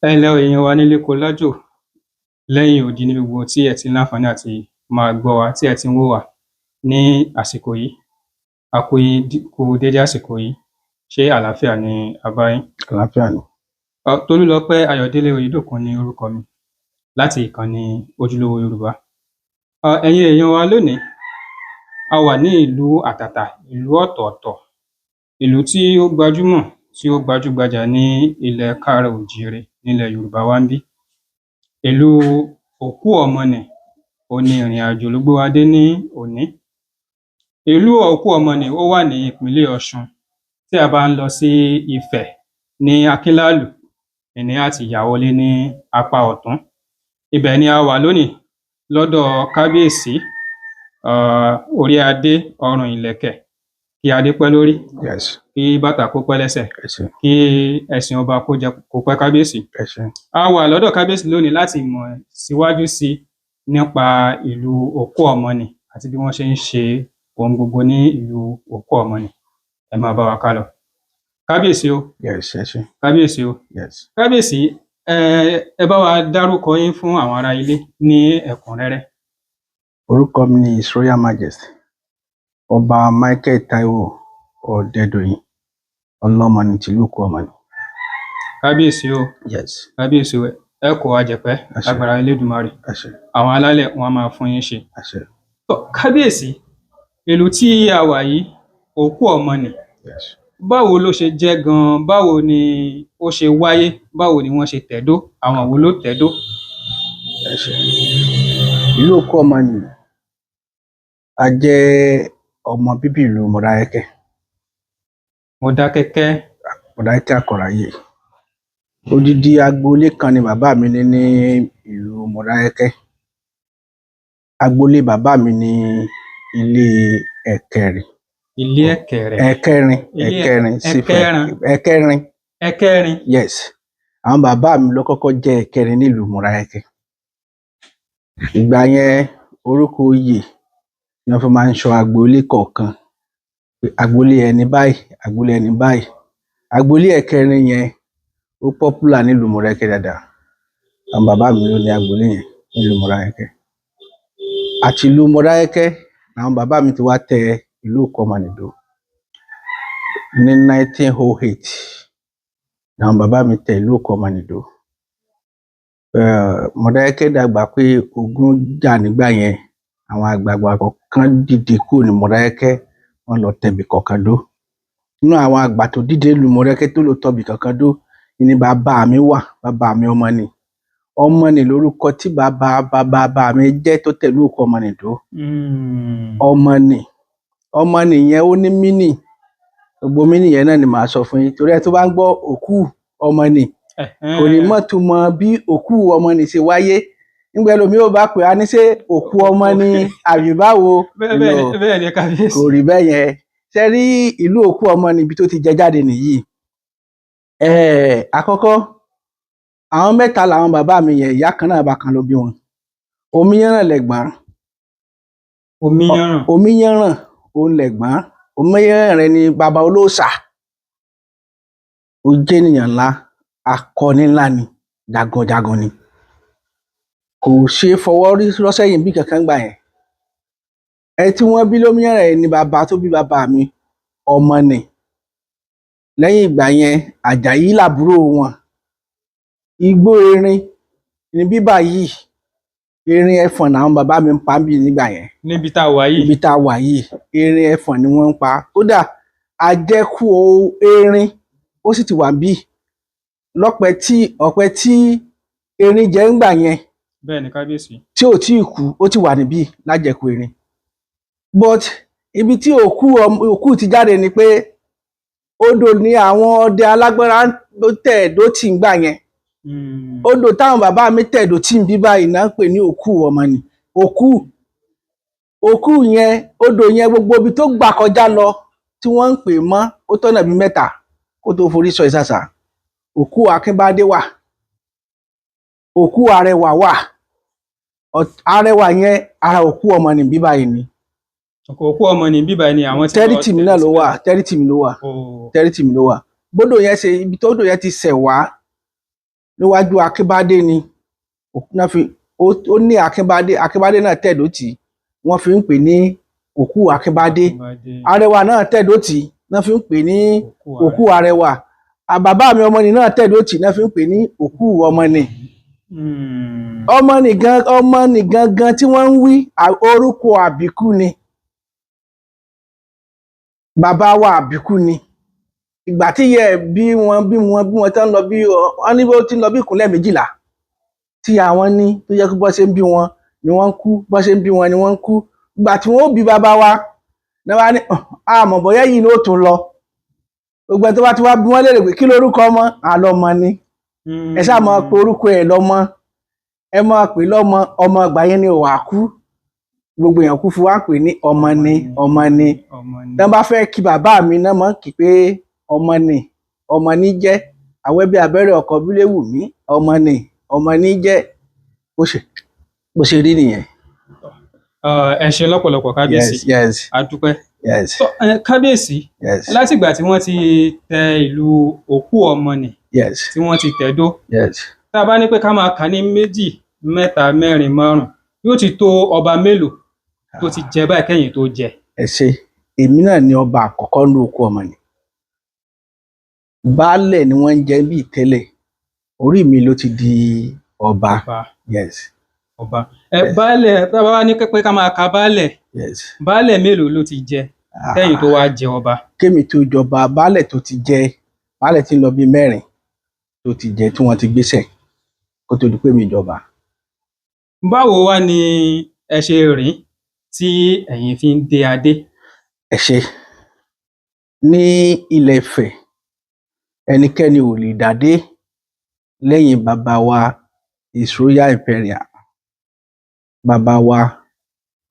Ẹ ǹlẹ́ o, èèyàn wa nílé lóko lájò, lẹ́yìn odi, níbi gbogbo tí ẹ ti ń láǹfààní àti máa gbọ́ wa, tí ẹ ti ń wò wá ní àsìkò yìí. A kí yín kú dédé àsìkò yìí. Ṣé àlàáfíà ni a bá yín? Àlàáfíà ni. Tolúlọpẹ́ Ayọ̀délé Oyèdòkun ní orúkọ mi láti ìkànnì Ojúlówó Yorùbá. Ẹ̀yin èèyàn wa, lónìí a wà ní ìlú àtàtà, ìlú ọ̀tọ̀ọ̀tọ̀, ìlú tí ó gbajúmọ̀, tí ó gbajúgbajà ní ilẹ̀ káàárọ̀ oòjíire, nílẹ̀ Yorùbá wa ńbí. Ìlú Òkú-ọ̀mọnì òhun ni ìrìn-àjò ló gbé wa dé ní òní. Ìlú Òkú-ọ̀mọnì, ó wà ní ìpínlẹ̀ Ọ̀ṣun. Tí a bá ń lọ sí Ifẹ̀, ní Akínláàlù ni á ti yà wọlé ní apá ọ̀tún. Ibẹ̀ ni a wà lónìí lọ́dọ̀ kábíyèsí, orí adé, ọrùn ìlẹ̀kẹ̀. Kí adé pẹ́ lórí, kí bàtà kó pẹ́ lẹ́sẹ̀, Ẹ ṣé. Kí ẹṣin ọba kó jẹ kó pẹ́, kábíyèsí. Ẹ ṣé. A wà lọ́dọ̀ kábíyèsí lónìí láti mọ̀ síwájú sí nípa ìlú Òkú-ọ̀mọnì àti bí wọ́n ṣe ń ṣe ohun gbogbo ní ìlú Òkú-ọ̀mọnì. Ẹ máa bá wa ká lọ. Kábíyèsí o! Yes, ẹ ṣé. Kábíyèsí o! Yes. Kábíyèsí, ẹ bá wa dárúkọ yín fún àwọn ará ilé ní ẹ̀kúnrẹ́rẹ́. Orúkọ mi ni His Royal Majesty Ọba Michael Taiwo Ọ̀dẹ́dọ̀yìn Ọlọ́mọnì tìlú Òkú-ọ̀mọnì. Kábíyèsí o! Yes. Kábíyèsí o, ẹ kó wa jẹ̀pẹ́. Àṣẹ. Lágbára Elédùmarè. Àṣẹ. Àwọn alálẹ̀, wọn á máa fún yín ṣe. Àṣẹ. Tọ́, kábíyèsí, ìlú tí a wà yìí, Òkú-ọ̀mọnì, báwo ló ṣe jẹ́ gan-an? Báwo ni ó ṣe wáyé? Báwo ni wọ́n ṣe tẹ̀dó? Àwọn wo ló tẹ̀dó? Ẹ ṣé. Ìlú Òkú-ọ̀mọnì, a jẹ́ ọmọ bíbí ìlú Mọdákẹ́kẹ́. Mọdákẹ́kẹ́. Mọdákẹ́kẹ́ Àkọ̀ráyè. Odidi agboolé kan ni bàbá mi ní ní ìlú Mọdákẹ́kẹ́. Agboolé bàbá mi ní ilé Ẹ̀kẹrin. Ilé Ẹ̀kẹrẹ. Ẹ̀kẹrin. Ilé Ẹ̀kẹrin sífẹ̀. Ẹ̀kẹrin. Ẹ̀kẹrin. Ẹ̀kẹrin. Yes. Àwọn bàbá mi ló kọ́kọ́ jẹ́ ẹ̀kẹrin nílùú Mọdákẹ́kẹ́. Ìgbà yẹn, orúkọ oyè ni wọ́n fi máa ń sọ agboolé kọ̀ọ̀kan. Pé agboolé ẹni báyìí, agboolé ẹni báyìí. Agboolé Ẹ̀kẹrin yẹn, ó popular nílùú Mọdákẹ́kẹ́ dáadáa. Àwọn bàbá mi ló ní agboolé yẹn nílùú Mọdákẹ́kẹ́. Àti ìlú Mọdákẹ́kẹ́ làwọn bàbá mi ti wá tẹ ìlú Òkú-ọ̀mọnì dó. Ní 1908 làwọn bàbá mi tẹ ìlú Òkú-ọ̀mọnì dó. Mọdákẹ́kẹ́ dàgbà pé ogun jà nígbà yẹn. Àwọn àgbààgbà kọ̀ọ̀kan dìde kúrò ní Mọdákẹ́kẹ́, wọ́n lọ tẹ̀bì kọ̀ọ̀kan dó. Nínú àwọn àgbà tó dìde nílùú Mọdákẹ́kẹ́ tó lọ tọbì kọ̀ọ̀kan dó ní bàbá mi wà, bàbá mi Ọmọnì. Ọmọnì lorúkọ tí bàbá bàbá bàbá mi jẹ́ tó tẹ̀lú Òkú-ọ̀mọnì dó. Ọmọnì. Ọmọnì yẹn, ó ní meaning. Gbogbo meaning yẹn náà ni màá sọ fún yín. Torí ẹni tó bá ń gbọ́ Òkú Ọmọnì, kò ní mọ̀ túmọ̀ bí Òkú Ọmọnì ṣe wáyé. Nígbà ẹlòmíì ò bá pè á ní ṣé òkú ọmọ ni àbí báwo? Bẹ́ẹ̀ bẹ́ẹ̀. No. Bẹ́ẹ̀ ni, kábíyèsí. Kò rí bẹ́ẹ̀ yẹn. Ṣé rí ìlú Òkú-ọ̀mọnì, ibi tó ti jẹ jáde nìyí. Àkọ́kọ́, àwọn mẹ́ta làwọn bàbá mi yẹn, ìyá kan náà, bàbá kan ló bí wọn. Omíyánràn lẹ̀gbọ́n. Omíyánràn. Omíyánràn òun lẹ̀gbọ́n. Omíyánràn rẹ̀ ni bàbá olóòṣà. Ó jẹ́ ènìyàn ńlá, akọni ńlá ni, jagunjagun ni. Kò ṣeé fọwọ́ rí rọ́ sẹ́yìn bí kankan gbà yẹn. Ẹni tí wọ́n bí lómíyánràn yẹn ni bàbá tó bí bàbá mi, Ọmọnì. Lẹ́yìn ìgbà yẹn, Àjàyí làbúrò wọn. Igbó erin ní bíbà yìí, erin ẹfọ̀n làwọn bàbá mi ń pa níbí nígbà yẹn. Níbi tá a wà yìí. Ibi tá a wà yìí, erin ẹfọ̀n ni wọ́n ń pa. Kódà, àjẹkù erin ó sì ti wà níbí. Lọ́pẹ tí ọ̀pẹ tí erin jẹ ńgbà yẹn Bẹ́ẹ̀ ni, kábíyèsí. tí ò tíì kú, ó ti wà níbí lájẹkù erin. But ibi tí òkú ti jáde ni pé odò ní àwọn ọdẹ alágbára ló tẹ̀dó tì ń gbà yẹn. Odò táwọn bàbá mi tẹ̀dó tì ń bí báyìí náà ń pè ní Òkú Ọmọnì. Òkú òkú yẹn, odò yẹn, gbogbo ibi tó gbà kọjá lọ tí wọ́n ń pè mọ́, ó tọ́nà bíi mẹ́ta kó tó forí sọ Ìsàsà. Òkú Akínbádé wà, Òkú Arẹwà wà. Arẹwà yẹn, ara Òkú Ọmọnì bí báyìí ni. Òkú Ọmọnì bíbá ni àwọn tí Territory mi náà ló wà, territory mi ló wà. Oh. Territory mi ló wà. Bódò yẹn ṣe, ibi tó odò yẹn ti ṣẹ̀ wá. Níwájú Akínbádé ni náà fi ó ní Akínbádé. Akínbádé náà tẹ̀dó tì í, wọ́n fi ń pè ní Òkú Akínbádé. Arẹwà náà tẹ̀dó tì í, náà fi ń pè ní Òkú Arẹwà. Bàbá mi Ọmọnì náà tẹ̀dó tì í, náà fi ń pè ní Òkú Ọmọnì. Ọmọnì gangan tí wọ́n ń wí, orúkọ àbíkú ni. Bàbá wa àbíkú ni. Ìgbà tí ìyá ẹ̀ bí wọn bí wọn bí wọn tán lọ bí wọn ní bó ti ń lọ bí ìkúnlẹ̀ 12 tí àwọn ní, tó jẹ́ pé bọ́ ṣe ń bí wọn ni wọ́n ń kú, bọ́ ṣe ń bí wọn ni wọ́n ń kú. Ìgbà tí wọ́n ó bí bàbá wa ní wọ́n á ní, àmọ́ bóyá yìí ni ó tún lọ. Gbogbo ẹni tó bá ti wá bí wọ́n léèrè pé kí lorúkọ ọmọ, àlọ́mọ ni. Ẹ ṣáà máa pe orúkọ ẹ̀ lọ́mọ, ẹ máa pè lọ́mọ. Ọmọ ìgbà yẹn ni ò wá kú. Gbogbo èèyàn kú fún wa pè ní ọmọ ni, ọmọ ni. Tán bá fẹ́ kí bàbá mi náà máa ń kí pé ọmọ ni, ọmọ ní jẹ́ àwẹ́ bí abẹ́rẹ́ ọkọ̀ bílé wù mí, ọmọ ni, ọmọ ní jẹ́. Bó ṣe rí nìyẹn. Ẹ ṣe lọ́pọ̀lọpọ̀, kábíyèsí. Yes yes A dúpẹ́. Yes. Kábíyèsí, Yes. látìgbà tí wọ́n ti tẹ ìlú Òkú Ọmọnì, tí wọ́n ti tẹ̀dó, tá a bá ní pé ká máa kà ní méjì, mẹ́ta, mẹ́rin, márùn, yóò ti tó ọba mélòó tó ti jẹ báyìí kẹ́yìn tó jẹ? Ẹ ṣe. Èmi náà ni ọba àkọ́kọ́ ní Òkú Ọmọnì. Baálẹ̀ ni wọ́n ń jẹ bíi tẹ́lẹ̀, orí mi ló ti di ọba. Ọba. Yes. Ọba. Ẹ baálẹ̀, tá a bá wá ní pé ká máa ka baálẹ̀, baálẹ̀ mélòó ló ti jẹ kẹ́yìn tó wá jẹ ọba? Kémi tó jọba, baálẹ̀ tó ti jẹ, baálẹ̀ tí ń lọ bíi 4 tó ti jẹ, tí wọ́n ti gbéṣẹ̀ kó tó di pé mi jọba. Báwo wá ni ẹ ṣe rìn tí ẹ̀yin fi ń dé adé? Ẹ ṣe. Ní ilẹ̀ Ifẹ̀, ẹnikẹ́ni ò lè dádé lẹ́yìn bàbá wa, His Royal Imperial, bàbá wa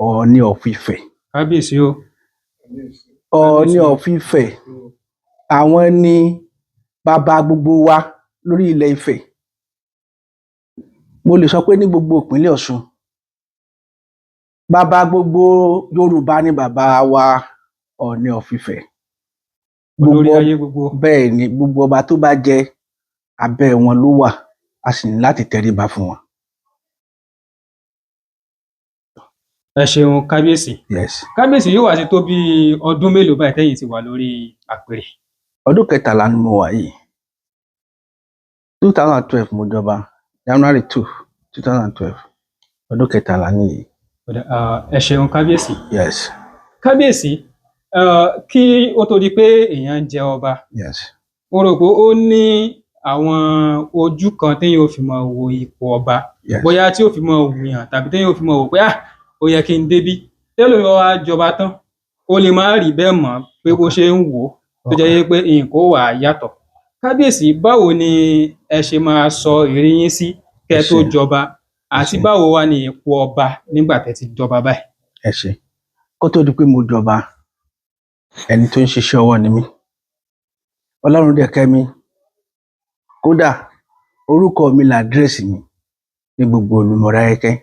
Ọọ̀ni of Ifẹ̀. Kábíyèsí o. Ọọ̀ni of Ifẹ̀, àwọn ni bàbá gbogbo wa lórí ilẹ̀ Ifẹ̀. Mo lè sọ pé ní gbogbo ìpínlẹ̀ Ọ̀ṣun, bàbá gbogbo Yorùbá ni bàbá wa Ọọ̀ni of Ifẹ̀. Olórí Gbogbo ayé gbogbo. Bẹ́ẹ̀ ni. Gbogbo ọba tó bá jẹ, abẹ́ wọn ló wà, a sì ní láti tẹríba fún wọn. Ẹ ṣeun, kábíyèsí. Yes. Kábíyèsí, yóò wá sí tó bí ọdún mélòó báyìí tẹ́yìn ti wà lórí àpèrè? Ọdún 13 ni mo wà yìí. 2012 mo jọba, January 2, 2012. Ọdún 13 nìyí. Ẹ ṣeun, kábíyèsí. Yes. Kábíyèsí, kí ó tó di pé èèyàn ń jẹ ọba, mo rò pé ó ní àwọn ojú kan téèyàn ò fi máa wo ipò ọba, bóyá tí ó fi máa wùyàn tàbí téèyàn ò fi máa wò pé, ah, ó yẹ kí n débí. Tẹ́lòmíì bá wá jọba tán, ó lè má rí bẹ́ẹ̀ mọ́ pé bó ṣe ń wò ó, tó jẹ́ pé nǹkan ó wà á yàtọ̀. Kábíyèsí, báwo ni ẹ ṣe máa sọ ìrírí yín sí kẹ́ ẹ tó Ẹ ṣé. jọba, àti Ṣé. báwo wá ni ipò ọba nígbà tẹ́ ti jọba báyìí? Ẹ ṣé. Kó tó di pé mo jọba, ẹni tó ń ṣiṣẹ́ ọwọ́ ni mí. Ọlọ́run dẹ̀ kẹ́ mi. Kódà orúkọ mi làdírẹ́sì mi ní gbogbo ìlú Mọdákẹ́kẹ́.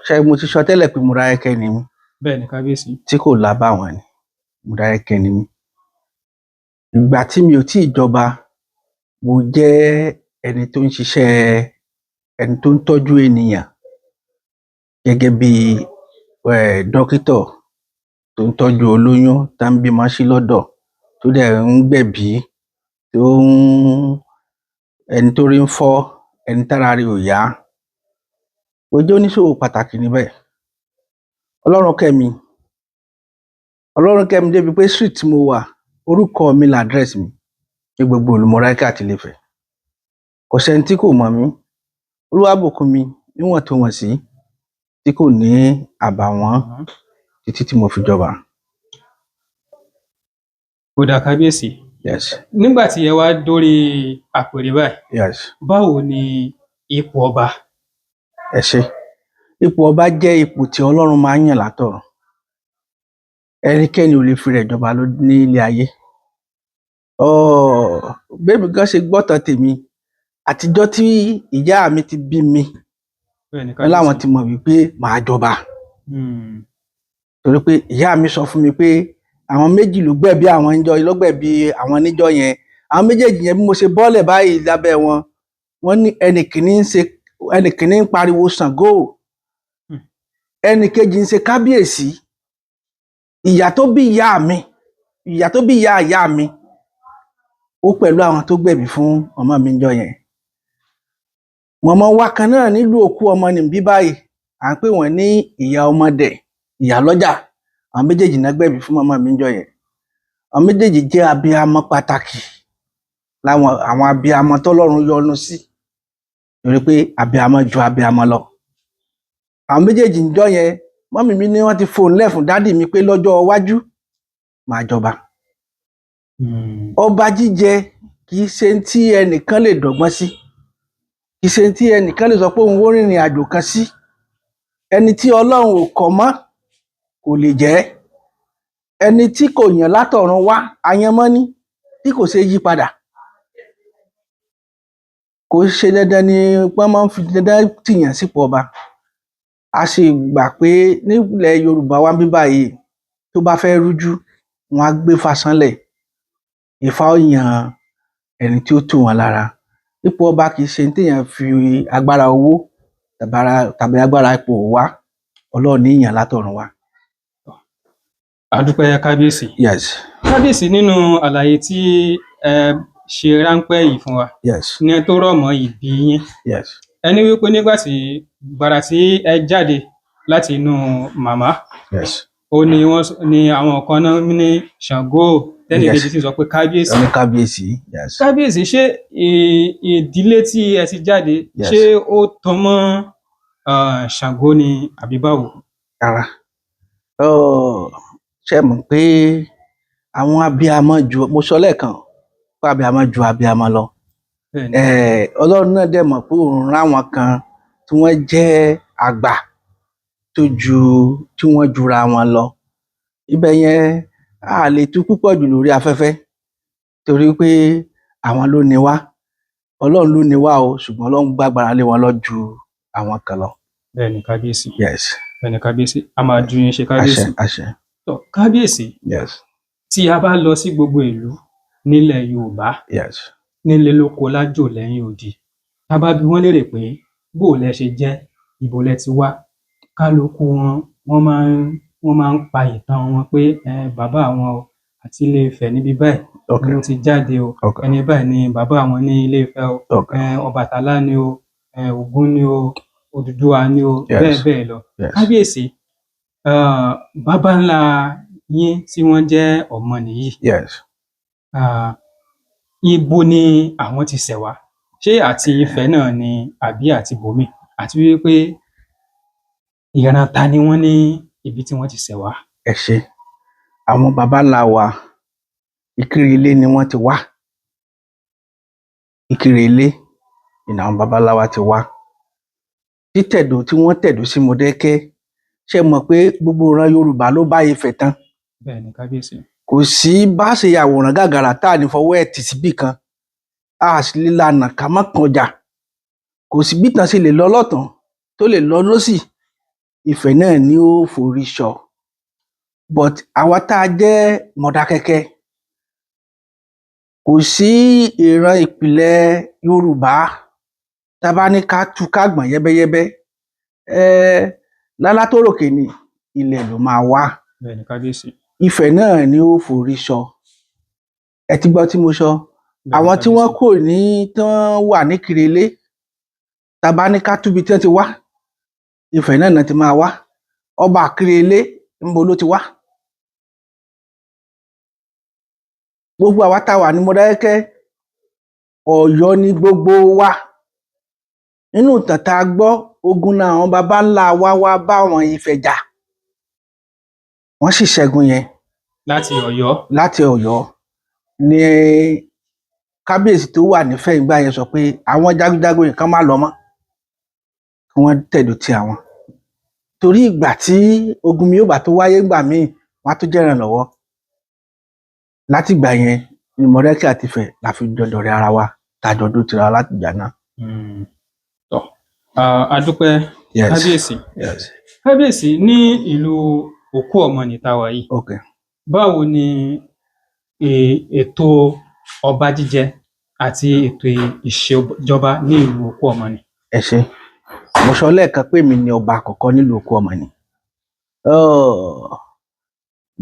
Ṣé mo ti sọ tẹ́lẹ̀ pé Mọdákẹ́kẹ́ ni mí? Bẹ́ẹ̀ ni, kábíyèsí. Tí kò lábàwọ́n ni Mọdákẹ́kẹ́ ni mí. Ìgbà tí mi ò tíì jọba, mo jẹ́ ẹni tó ń ṣiṣẹ́, ẹni tó ń tọ́jú ènìyàn gẹ́gẹ́ bí dókítà tó ń tọ́jú olóyún tá ń bímọ sí lọ́dọ̀, tó dẹ̀ ń gbẹ̀bí, tó ń ẹni tó rí ń fọ́, ẹni tára rẹ̀ ò yá. Mo jẹ́ oníṣòwò pàtàkì níbẹ̀. Ọlọ́run kẹ́ mi. Ọlọ́run kẹ́ mi débi pé street tí mo wà, orúkọ mi làdírẹ́sì mi ní gbogbo ìlú Mọdákẹ́kẹ́ àti Ilé-Ifẹ̀. Kò sẹ́ni tí kò mọ̀ mí. Olúwa bùkún mi níwọ̀ntúnwọ̀nsí tí kò ní àbàwọ́n títí tí mo fi jọba. Ó dáa, kábíyèsí. Yes. Nígbà tí ẹ wá dórí àpèrè báyìí, báwo ni ipò ọba? Ẹ ṣé. Ipò ọba jẹ́ ipò tí Ọlọ́run máa ń yàn látọ̀run. Ẹnikẹ́ni ò lè fi rẹ̀ jọba ní ilé ayé. Bémi gan ṣe gbọ́tàn tèmi, àtijọ́ tí ìyá mi ti bí mi, Bẹ́ẹ̀ ni, wọ́n láwọn kábíyèsí. ti mọ̀ wípé màá jọba. Torí pé ìyá mi sọ fún mi pé àwọn méjì ló gbẹ̀bí àwọn níjọ́, ló gbẹ̀bí àwọn níjọ́ yẹn. Àwọn méjèèjì yẹn, bí mo ṣe bọ́lẹ̀ báyìí lábẹ́ wọn, Wọ́n ní ẹnì kìíní ń ṣe, ẹnì kìíní ń pariwo Ṣàngó, ẹnì kejì ń ṣe kábíyèsí. Ìyá tó bí ìyá mi, ìyá tó bí ìyá ìyá mi, ó pẹ̀lú àwọn tó gbẹ̀bí fún ọmọ mi jọ yẹn. Mọ̀mọ́ wa kan náà nílùú òkú ọmọ ní bí báyìí, à ń pè wọ́n ní ìyá ọmọdé, ìyá lọ́jà. Àwọn méjèèjì náà gbẹ̀bí fún màmá mi jọ yẹn. Àwọn méjèèjì jẹ́ abiyamọ pàtàkì, láwọn àwọn abiyamọ tọ́lọ́run yọ́nú sí, torí pé abiyamọ ju abiyamọ lọ. Àwọn méjèèjì ń jọ yẹn, mọ́mì mi ní wọ́n ti fóun lẹ̀ fún dádì mi pé lọ́jọ́ iwájú máa jọba. Ọba jíjẹ kì í ṣe tí ẹnìkan lè dọ́gbọ́n sí, kì í ṣe tí ẹnìkan lè sọ pé òun ó rìnrìn àjò kan sí. Ẹni tí Ọlọ́run ò kọ̀ mọ́ kò lè jẹ́. Ẹni tí kò yàn látọ̀run wá, ayanmọ́ní tí kò ṣeé yí padà. Kò ṣe dandan ni wọ́n máa ń fi dandan tìyàn sípò ọba. A sì gbà pé nílẹ̀ Yorùbá wa bí báyìí, tó bá fẹ́ rújú, wọn á gbé Ifá ṣánlẹ̀. Ifá ó yan ẹni tí ó tù wọ́n lára. Ipò ọba kì í ṣe téèyàn fi agbára owó tàbí agbára ipò wá. Ọlọ́run ní yàn látọ̀run wá. A dúpẹ́, kábíyèsí. Yes. Kábíyèsí, nínú àlàyé tí ẹ ṣe ráńpẹ́ yìí fún wa ní tó rọ̀ mọ́ ìbí yín, ẹ ní wípé nígbà tí gbàrà tí ẹ jáde láti inú màmá, ó ní wọ́n ní àwọn kan náà ní Ṣàngó, tẹ́nì kejì sì sọ pé kábíyèsí. Wọ́n ní kábíyèsí. Yes. Kábíyèsí, ṣé ìdílé tí ẹ ti jáde, ṣé ó tan mọ́ Ṣàngó ni àbí báwo? Rárá. Ṣé ẹ mọ̀ pé àwọn abiyamọ ju, mo sọ lẹ́ẹ̀kan pé abiyamọ ju abiyamọ lọ. Bẹ́ẹ̀ni. Ọlọ́run náà dẹ̀ mọ̀ pé òun ráwọn kan tí wọ́n jẹ́ àgbà tó ju tí wọ́n jura wọn lọ. Ibẹ̀ yẹn a lè tú púpọ̀ jù lórí afẹ́fẹ́, torí pé àwọn ló ní wá. Ọlọ́run ló ní wá o, ṣùgbọ́n Ọlọ́run gbàgbára lé wọn lọ ju àwọn kan lọ. Bẹ́ẹ̀ni, kábíyèsí. Yes. Bẹ́ẹ̀ni, kábíyèsí, a máa ju yín ṣe, kábíyèsí. Àṣẹ, àṣẹ. Tọ́, kábíyèsí, tí a bá lọ sí gbogbo ìlú nílẹ̀ Yorùbá, nílé lóko lájò lẹ́yìn odi, tá a bá bi wọ́n léèrè pé bó lẹ ṣe jẹ́, ibo lẹ ti wá, kálukú wọn, wọ́n máa ń pa ìtàn wọn pé bàbá àwọn o, àti Ilé Ifẹ̀ níbi báyìí ló ti jáde o, ẹni báyìí ni bàbá àwọn ní Ilé Ifẹ̀ o, Ọbàtálá ni o, Ògún ni o, Odùduwà ni o, bẹ́ẹ̀ bẹ́ẹ̀ lọ. Kábíyèsí, bàbá ńlá yín tí wọ́n jẹ́ Ọ̀mọnìyí, ibo ni àwọn ti ṣẹ̀ wá? Ṣé àti Ifẹ̀ náà ni àbí àti ibòmíì? Àti wípé ìran ta ni wọ́n ní ibi tí wọ́n ti ṣẹ̀ wá? Ẹ ṣé. Àwọn baba ńlá wa, Ìkirè-Ilé ni wọ́n ti wá. Ìkirè-Ilé ni àwọn baba ńlá wa ti wá. Títẹ̀dó tí wọ́n tẹ̀dó sí Mọdákẹ́kẹ́, ṣé ẹ mọ̀ pé gbogbo ìran Yorùbá ló bá Ifẹ̀ tán? Bẹ́ẹ̀ ni, kábíyèsí. Kò sí bá ṣe yàwòrán gàgàrà tá à ní fọwọ́ ẹ̀ tì síbì kan. A sì lè lànà ká má kanjà. Kò sí bí ìtàn ṣe lè lọ lọ́tùn tó lè lọ lósì. Ifẹ̀ náà ni ó forí sọ. But àwa tá a jẹ́ Mọdákẹ́kẹ́, kò sí ìran ìpìlẹ̀ Yorùbá tá a bá ní ká tú ká gbọ̀n yẹ́bẹ́yẹ́bẹ́, lálá tó ròkè ni ilẹ̀ ló máa wá. Bẹ́ẹ̀ ni, kábíyèsí. Ifẹ̀ náà ni ó forí sọ. Ẹ ti gbọ́ tí mo sọ? Bẹ́ẹ̀ ni, Àwọn tí wọ́n kábíyèsí. kò ní tí wọ́n wà ní Ìkirè-Ilé, tá a bá ní ká túbi tí wọ́n ti wá, Ifẹ̀ náà náà ti máa wá. Ọba Ìkirè-Ilé, ńbo ló ti wá? Gbogbo àwa tá a wà ní Mọdákẹ́kẹ́, Ọ̀yọ́ ni gbogbo wa. Nínú ìtàn tá a gbọ́, ogun náà àwọn baba ńlá wa wá bá àwọn Ifẹ̀ jà. Wọ́n sì ṣẹ́gun yẹn. Láti Ọ̀yọ́. Láti Ọ̀yọ́ ní kábíyèsí tó wà nífẹ̀ẹ́ ìgbà yẹn sọ pé àwọn jagunjagun yìí kan má lọ mọ́, kí wọ́n tẹ̀dó ti àwọn. Torí ìgbà tí ogun mi yóò bá tó wáyé ńgbà míì, wọ́n á tó jẹ́ ìrànlọ́wọ́. Látìgbà yẹn ni Mọdákẹ́kẹ́ àti Ifẹ̀ la fi jọ dọ̀rẹ́ ara wa, tá a jọ dó tira láti ìgbà náà. Tọ́, a dúpẹ́, kábíyèsí. Kábíyèsí, ní ìlú òkú Ọ̀mọnì tá a wà yìí, báwo ni ètò ọba jíjẹ àti ètò ìṣèjọba ní ìlú Òkú Ọmọnì. Ẹ ṣé. Mo sọ lẹ́ẹ̀kan pé èmi ni ọba àkọ́kọ́ nílùú Òkú Ọmọnì.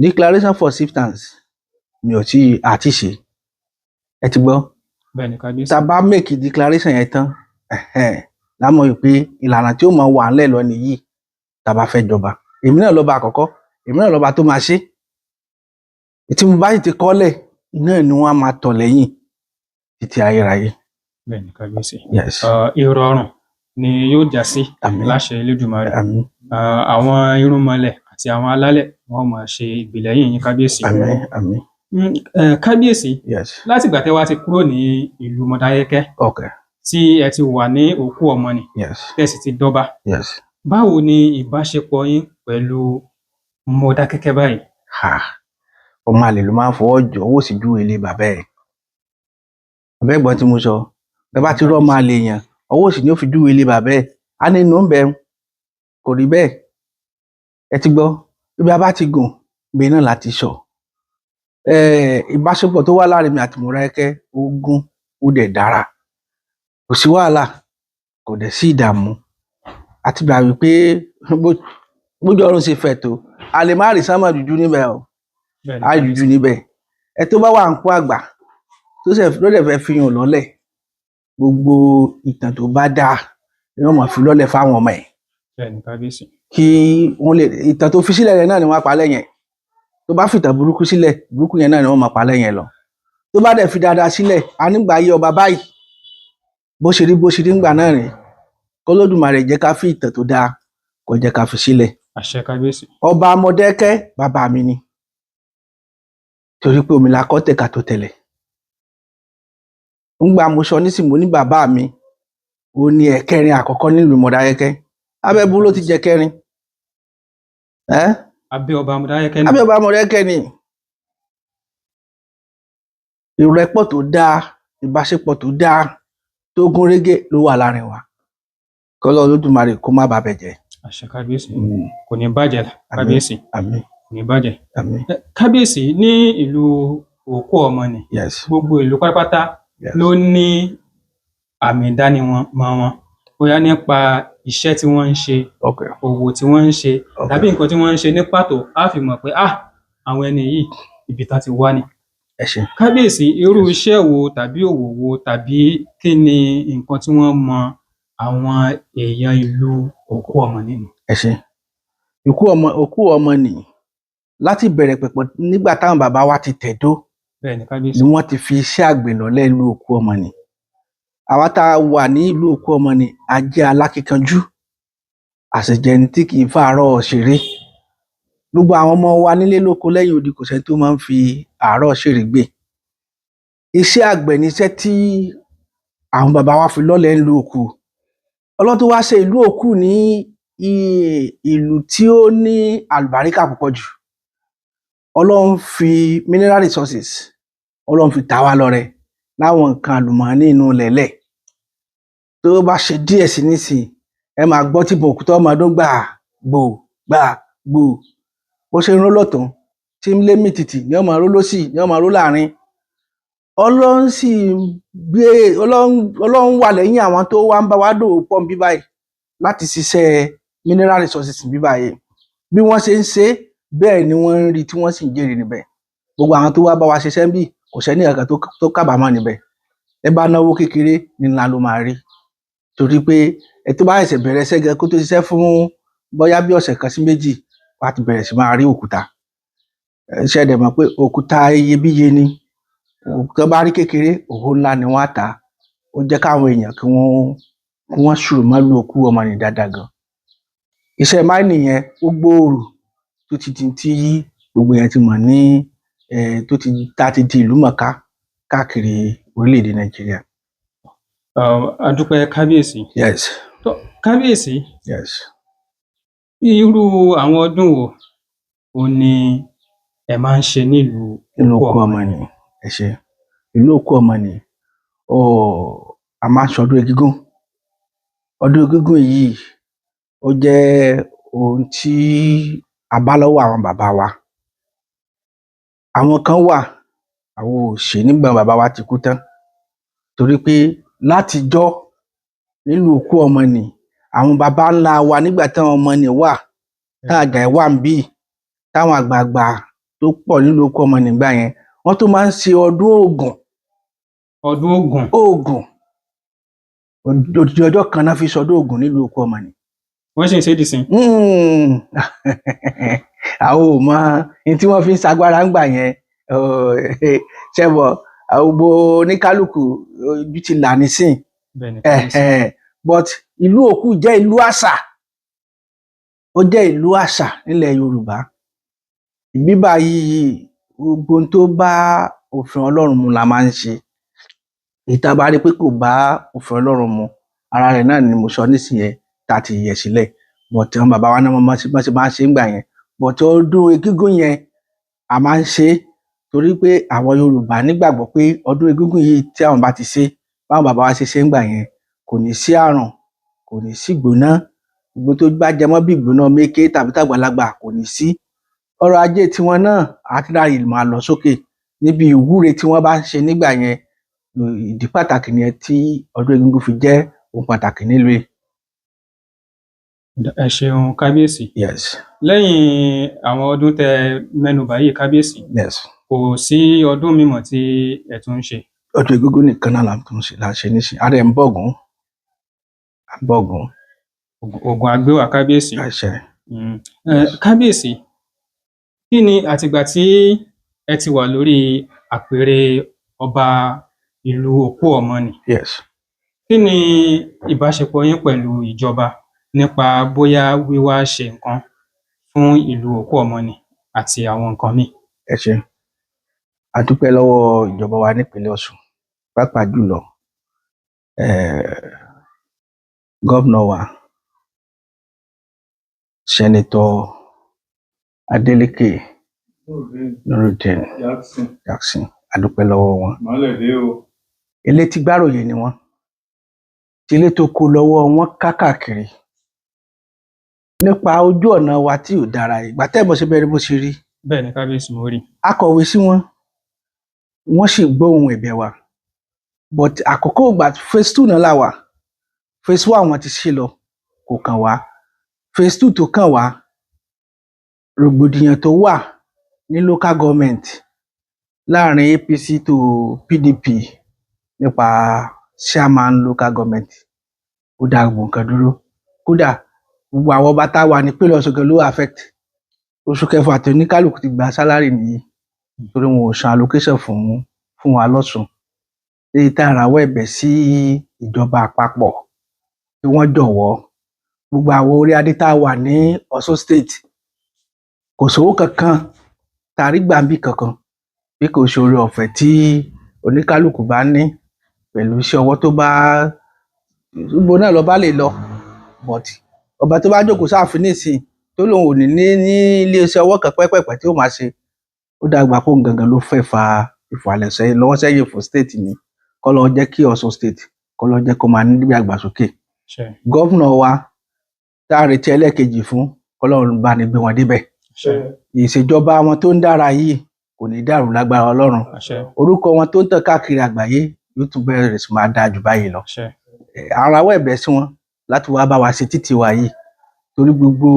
Declaration for chieftains mi ò tí àti ṣe. Ẹ ti gbọ́? Bẹ́ẹ̀ ni, kábíyèsí. Tá a bá make declaration yẹn tán, la mọ̀ wípé ìlànà tí ó máa wà ńlẹ̀ lọ nìyí tá a bá fẹ́ jọba. Èmi náà lọ́ba àkọ́kọ́, èmi náà lọ́ba tó máa ṣe. Tí mo bá sì ti kọ́lẹ̀, náà ni wọ́n á máa tọ̀ lẹ́yìn títí ayérayé. Bẹ́ẹ̀ ni, kábíyèsí. Yes. Ìrọ̀rùn ni yóò já sí Àmín. láṣẹ Elédùmarè. Àmín. Àwọn irúnmọlẹ̀ àti àwọn alálẹ̀ wọ́n máa ṣe ìgbèlẹ́yìn yín, kábíyèsí. Àmín. Àmín. Kábíyèsí, Yes. láti ìgbà tẹ́ wá ti kúrò ní ìlú Mọdákẹ́kẹ́ tí ẹ ti wà ní Òkú Ọmọnì, tẹ́ sì ti dọba, báwo ni ìbáṣepọ̀ yín pẹ̀lú Mọdákẹ́kẹ́ báyìí? Ha. Ọmọ àlè ló máa ń fọwọ́ jọ owó sì júwe ilé bàbá ẹ̀. Àbẹ́ ẹ̀gbọ́n tí mo sọ, bẹ́ẹ̀ bá ti rí ọmọ àlè èèyàn, ọwọ́ òsì ni ó fi júwe ilé bàbá ẹ̀. Á ní inú ń bẹ, kò rí bẹ́ẹ̀. Ẹ ti gbọ́, ibi a bá ti gùn, ibẹ̀ náà la ti sọ. Ìbáṣepọ̀ tó wà láàrin mi àti Mọdákẹ́kẹ́ ó gún, ó dẹ̀ dára. Kò sí wàhálà, kò dẹ̀ sí ìdààmú. A ti gbà wípé bójú ọ̀run ṣe fẹ̀ tó, a lè má rí sánmọ̀ dúdú níbẹ̀ o. Bẹ́ẹ̀ ni, Á kábíyèsí. dúdú níbẹ̀. Ẹ tó bá wà ń kó àgbà tó ṣẹ̀ ló dẹ̀ fẹ́ fi hàn lọ́lẹ̀, gbogbo ìtàn tó bá dáa ni wọ́n máa fi lọ́lẹ̀ fáwọn ọmọ ẹ̀. Bẹ́ẹ̀ ni, kábíyèsí. Kí wọ́n lè ìtàn tó fi sílẹ̀ yẹn náà ni wọ́n á pa lẹ́yìn ẹ̀. Tó bá fìtàn burúkú sílẹ̀, burúkú yẹn náà ni wọ́n máa pa lẹ́yìn ẹ̀ lọ. Tó bá dẹ̀ fi dáadáa sílẹ̀, a nígbà ayé ọba báyìí, bó ṣe rí ńgbà náà rèé. K'Olódùmarè jẹ́ ká fi ìtàn tó dáa, kó jẹ́ ká fi sílẹ̀. Àṣẹ, kábíyèsí. Ọba Mọdákẹ́kẹ́ bàbá mi ni. Torí pé omi la kọ́ tẹ̀ ká tó tẹ̀lẹ̀. Ńgbà mo sọ nísìnyí, mo ní bàbá mi, ó ní ẹ̀kẹrin àkọ́kọ́ nílùú Mọdákẹ́kẹ́. Abẹ́bú ló ti jẹ kẹrin. Ẹ́ Abẹ́ ọba Mọdákẹ́kẹ́ náà. Abẹ́ ọba Mọdákẹ́kẹ́ ni. Ìrẹ́pọ̀ tó dáa, ìbáṣepọ̀ tó dáa, tó gún régé ló wà láàrin wa. K'Ọlọ́run Olódùmarè kó má bàbẹ̀ jẹ́. Àṣẹ, kábíyèsí. Kò ní bàjẹ́, kábíyèsí. Àmín. Kò ní bàjẹ́. Àmín. Kábíyèsí, ní ìlú Òkú Ọmọnì, gbogbo ìlú pátápátá ló ní àmì ìdánimọ̀ wọn, bóyá nípa iṣẹ́ tí wọ́n ń ṣe, òwò tí wọ́n ń ṣe, tàbí nǹkan tí wọ́n ń ṣe ní pàtó, á fi mọ̀ pé ah, àwọn ẹni yìí, ibi tán ti wá ni. Ẹ ṣé. Kábíyèsí, irú iṣẹ́ wo tàbí òwò wo tàbí kí ni nǹkan tí wọ́n mọ àwọn èèyàn ìlú Òkú Ọmọnì mọ́? Ẹ ṣé. Òkú Ọmọnì láti bẹ̀rẹ̀ pẹ̀pẹ̀ nígbà táwọn bàbá wa ti tẹ̀dó Bẹ́ẹ̀ ni, kábíyèsí. ni wọ́n ti fi iṣẹ́ àgbẹ̀ lọ́lẹ̀ ìlú Òkú Ọmọnì. Àwa tá a wà ní ìlú Òkú Ọmọnì, a jẹ́ alákíkanjú, a sì jẹ́ ẹni tí kì í fàárọ̀ ṣeré. Gbogbo àwọn ọmọ wa nílé lóko lẹ́yìn odi, kò sẹ́ni tó máa ń fi àárọ̀ ṣeré gbé. Iṣẹ́ àgbẹ̀ ni iṣẹ́ tí àwọn bàbá wa fi lọ́lẹ̀ nílùú Òkú. Ọlọ́run tó wá ṣe ìlú Òkú ní ìlú tí ó ní àlùbáríkà púpọ̀ jù. Ọlọ́run fi mineral resources, Ọlọ́run fi ta wá lọ́rẹ láwọn nǹkan àlùmọ́ọ́nì inú ilẹ̀ẹ́lẹ̀. Tó bá ṣe díẹ̀ sí nísìnyí, ẹ máa gbọ́ tí ìbọn òkúta ó máa dún gbà gbò gbà gbò. Bó ṣe ń ró lọ́tùn-ún, tí ń lé mìtìtì ní ó máa ró lósì, ní ó máa ró láàrin. Ọlọ́run sì gbé Ọlọ́run Ọlọ́run wà lẹ́yìn àwọn tó wá ń bá wa dòwò pọ̀ níbí báyìí láti ṣiṣẹ́ mineral resources níbí báyìí. Bí wọ́n ṣe ń ṣe é, bẹ́ẹ̀ ni wọ́n ń rí tí wọ́n sì ń jèrè níbẹ̀. Gbogbo àwọn tó wá bá wa ṣiṣẹ́ níbí, kò sẹ́ni kankan tó kábàámọ̀ níbẹ̀. Ẹ bá náwó kékeré, ní ńlá ló máa rí. Torí pé ẹ tó bá ṣẹ̀ṣẹ̀ bẹ̀rẹ̀ iṣẹ́ gan kó tó ṣiṣẹ́ fún bóyá bí ọ̀sẹ̀ kan sí méjì, wàá ti bẹ̀rẹ̀ sí máa rí òkúta. Ṣé ẹ dẹ̀ mọ̀ pé òkúta iyebíye ni? Tán bá rí kékeré, owó ńlá ni wọ́n á tà á. Ó jẹ́ káwọn èèyàn kí wọ́n ṣùrù mọ́ ìlú Òkú Ọmọnì dáadáa gan. Iṣẹ́ mining yẹn ó gbòòrò tó ti di tí gbogbo èèyàn ti mọ̀ ní tó ti tá ti di ìlú mọ̀ọ́ká káàkiri orílẹ̀-èdè Nàìjíríà. A dúpẹ́, kábíyèsí. Yes. Tó, kábíyèsí, Yes. irú àwọn ọdún wo òun ni ẹ máa ń ṣe nílùú Ìlú Òkú Òkú Ọmọnì? Ọmọnì, ẹ ṣé. Ìlú Òkú Ọmọnì, a máa ń ṣọdún egúngún. Ọdún egúngún yìí ó jẹ́ ohun tí a bá lọ́wọ́ àwọn bàbá wa. Àwọn kan wà, àwọn ò ṣe nígbà bàbá wa ti kú tán. Torí pé látijọ́ nílùú Òkú Ọmọnì, àwọn baba ńlá wa nígbà táwọn Ọmọnì wà, tá àjà wà ń bí, táwọn àgbààgbà tó pọ̀ nílùú Òkú Ọmọnì nígbà yẹn, wọ́n tún máa ń ṣe ọdún Ògún. Ọdún Ògún. Ògún, odidi ọjọ́ kan náà fi sọdún Ògún nílùú Òkú Ọmọnì. Wọ́n sì ń ṣe é dìsín? Àwọn ò mọ ní tí wọ́n fi ń ṣagbára ńgbà yẹn ṣẹ́bọ̀, gbogbo oníkálukú ojú ti là nísìn. Bẹ́ẹ̀ ni, kábíyèsí. But ìlú Òkú jẹ́ ìlú àṣà, ó jẹ́ ìlú àṣà nílẹ̀ Yorùbá. Bíbá yìí, gbogbo ohun tó bá òfin Ọlọ́run mu la máa ń ṣe. Èyí tá a bá rí pé kò bá òfin Ọlọ́run mu, ara rẹ̀ náà ni mo sọ nísìnyẹn tá a ti yẹ̀ sílẹ̀. But àwọn bàbá wa náà mọ bọ́n ṣe máa ń ṣe ńgbà yẹn. But ọdún Egúngún yẹn, a máa ń ṣe é torí pé àwọn Yorùbá nígbàgbọ́ pé ọdún Egúngún yìí, tí àwọn bá ti ṣe báwọn bàbá wa ṣe ṣe ńgbà yẹn, kò ní sí àrùn, kò ní sí ìgbóná, gbogbo tó bá jẹ mọ́ bí ìgbóná méké tàbí tàgbàlagbà kò ní sí. Ọrọ̀ ajé tiwọn náà àti láàyè máa lọ sókè níbi ìwúre tí wọ́n bá ń ṣe nígbà yẹn. Ìdí pàtàkì nìyẹn tí ọdún Egúngún fi jẹ́ ohun pàtàkì nílùú yìí. Ẹ ṣeun, kábíyèsí. Yes. Lẹ́yìn àwọn ọdún tẹ́ mẹ́nubà yìí, kábíyèsí, kò sí ọdún mímọ́ tí ẹ tún ń ṣe? Ọdún Egúngún nìkan náà là ń tún ṣe, là ń ṣe nísìnyí. Ara ẹ̀ ń bọ̀gún, à ń bọ̀gún. Ògún àgbéwà, kábíyèsí. Àṣẹ. Kábíyèsí, kí ni àtìgbà tí ẹ ti wà lórí àpèrè ọba ìlú Òkú Ọmọnì, kí ni ìbáṣepọ̀ yín pẹ̀lú ìjọba nípa bóyá wíwá ṣe nǹkan fún ìlú Òkú Ọmọnì àti àwọn nǹkan míì? Ẹ ṣé, a dúpẹ́ lọ́wọ́ ìjọba wa nípínlẹ̀ Ọ̀ṣun, pàápàá jùlọ gómìnà wa, Senator Adeleke Nurudeen Jackson. A dúpẹ́ lọ́wọ́ wọn. Elétígbáròyé ni wọ́n, tilé tó kó lọ́wọ́ wọn káàkiri nípa ojú ọ̀nà wa tí ò dára. Ìgbà tẹ́ ẹ̀ mọ̀ ṣe bẹ́ẹ̀ rí bó ṣe rí. Bẹ́ẹ̀ ni, kábíyèsí, mo rí. A kọ̀wé sí wọn, wọ́n sì gbóhùn ẹ̀bẹ̀ wa. But àkókò ìgbà phase 2 náà là wà. Phase 1 wọn ti ṣe lọ, kò kàn wá. Phase 2 tó kàn wá, rògbòdìyàn tó wà ní local government láàrin APC to PDP nípa chairman local government, ó dá gbogbo nǹkan dúró. Kódà gbogbo àwọn ọba tá a wà nípínlẹ̀ Ọ̀ṣun gan ló affect. Oṣù kẹfà tó ní kálukú ti gba salary nìyí, torí wọn ò san allocation fún wa lọ́ṣun. Èyí tá a rawọ́ ẹ̀bẹ̀ sí ìjọba àpapọ̀ kí wọ́n jọ̀wọ́, gbogbo àwọn orí adé tá a wà ní Ọ̀ṣun State, kò sówó kankan tá a rí gbà níbì kankan bí kò ṣe oore ọ̀fẹ́ tí oníkálukú bá ní pẹ̀lú iṣẹ́ ọwọ́ tó bá gbogbo náà lọ́ba lè lọ. But ọba tó bá jókòó sáàfin nísìnyí tó lóun ò ní iléeṣẹ́ ọwọ́ kan pẹ́pẹ̀pẹ́ tí ó máa ṣe, ó dàgbà kó gangan ló fẹ́ fa ìfàlẹ̀ lọ́wọ́ sẹ́yìn fún state ni. Kọ́ lọ jẹ́ kí Ọ̀ṣun State kọ́ lọ jẹ́ kó máa ní ìdàgbàsókè. Gómìnà wa tá a retí ẹlẹ́ẹ̀kejì fún, kọ́lọ́run bá ní gbé wọn débẹ̀. Ìṣèjọba wọn tó ń dára yìí kò ní dàrú lágbára Ọlọ́run. Orúkọ wọn tó ń tàn káàkiri àgbáyé yóò tún bẹ̀rẹ̀ sí máa dáa jù báyìí lọ. À ń rawọ́ ẹ̀bẹ̀ sí wọn láti wá bá wa ṣe títì wa yìí, torí gbogbo